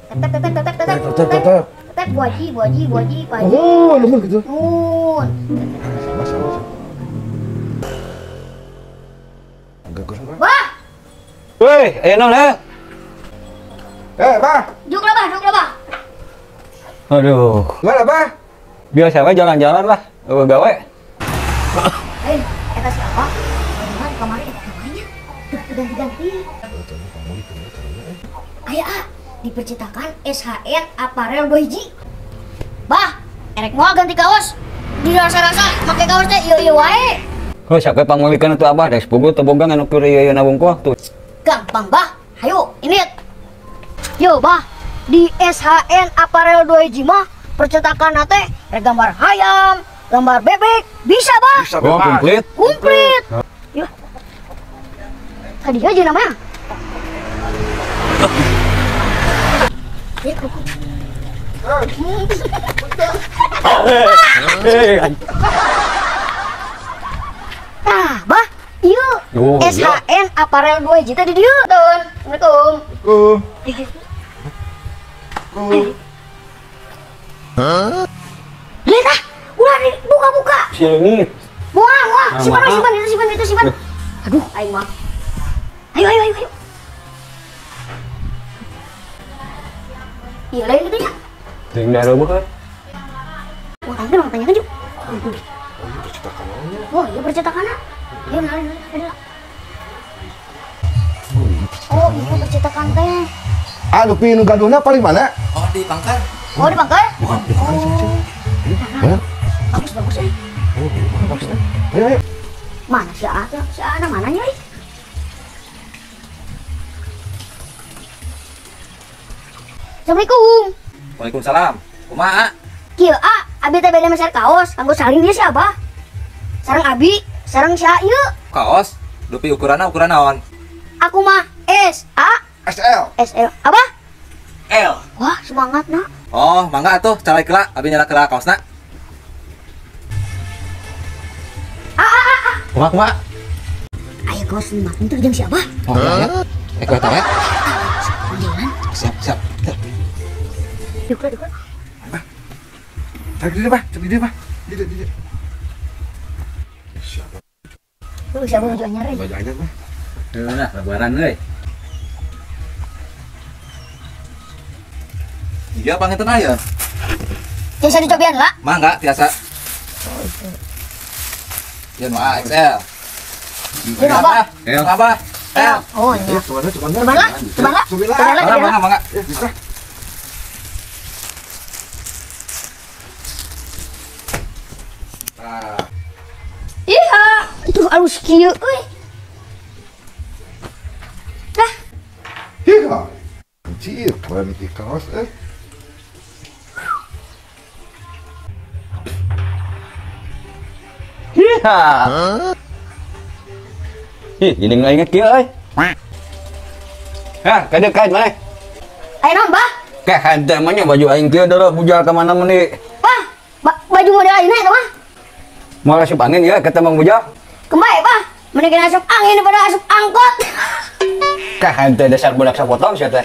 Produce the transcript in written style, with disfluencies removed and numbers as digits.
Tep tep tep tep tep tep tep. Tep Bu Haji, Bu Haji, Bu Haji, Pak Haji. Oh, lembut gitu. Mun. Bah. Woi, aya naon heh? Eh, Bah. Juk lah, Bah, juk lah, Bah. Aduh. Mana, Bah? Biasa we jalan-jalan lah, eueuh gawe. Eh, eta siapa? Mana kamari eta namanya? Tuh ganti-ganti. Aya ah, dipercetakan SHN Apparel 2 hiji. Bah, erek moal ganti kaos. Dirasa-rasa make kaos teh ieu-ieu wae. Oh, siapa pangmulikeun atuh Abah dek sepugu teu boga anu keur ieu-ieu wungkul tuh. Gampang, Bah. Hayu, ini. Yo, Bah. Di SHN Apparel 2 hiji mah percetakan teh rek gambar hayam, gambar bebek, bisa, Bah. Bisa, Oh, komplit. Komplit. Yo. Tadi aja namanya. Nah, Bah, ieu Oh, SHN Apparel 2 hiji tadi dieu, Ton. Assalamualaikum. Assalamualaikum. Hah? Lihat ah, ulah buka-buka. Sini. Buang, buang. Simpan, simpan, itu simpan, itu simpan. Aduh, aing mah. Ayo, ayo, ayo, ayo. Iya lain gitu ya. Ting dah rumah kan. Wah, tanya dong, tanya kan, Juk. Oh, iya percetakannya. Oh, iya percetakannya. Ayo, nari, nari, nari. Oh, iya percetakan teh. Ah, Lupi nu gaduhna paling mana? Oh, di Pangkar. Oh, di Pangkar? Bukan, di Pangkar. Oh. Bagus, bagus eh. Oh, bagus eh. Ayo, ayo. Mana si A? Si A mana nya? Assalamualaikum. Waalaikumsalam. Kumaha? Kieu a, abi teh beda meser kaos, kanggo saling dia siapa? Sareng abi, sareng si A ieu. Kaos? Dupi ukuranna ukuran naon? Aku mah S A S L. S L. Apa? L. Wah, semangat nak. Oh, mangga atuh calai kela, abi nyala kela kaosna. A A A A. Kumaha kumaha? Ayo kaos makin tuh jeung siapa? Oh, iya ya. Eh, kau tahu ya? Siap, siap. Duk, duk. Bah. Cari dulu, Bah. Cari dulu, Bah. Duduk, duduk. Siapa? Lu siapa baju anyar euy? Baju anyar, Bah. Nah, lebaran euy. Iya, panginten aya. Tiasa dicobian lah. Mangga, tiasa. Ya nu A XL. Ini apa? L. Apa? L. Oh, iya. Coba, coba. Coba lah, coba lah. Coba lah. Coba lah. Mangga, mangga. Ya, bisa. Iya, itu halus kieu euy. Lah. Iya. Anjir, keren ieu kaos euy. Iya. Ih, jadi nggak inget kieu euy. Hah, kade kain maneh? Aya naon, Bah? Keh henteu mah nya baju aing kieu deuleu bujal ka mana meuni. Bah, baju model ayeuna eta mah. Mau asup angin ya kata Mang Bujal. Kembali, Bah. Mending asup angin daripada asup angkot. Kah henteu dasar budak sapotong sia teh.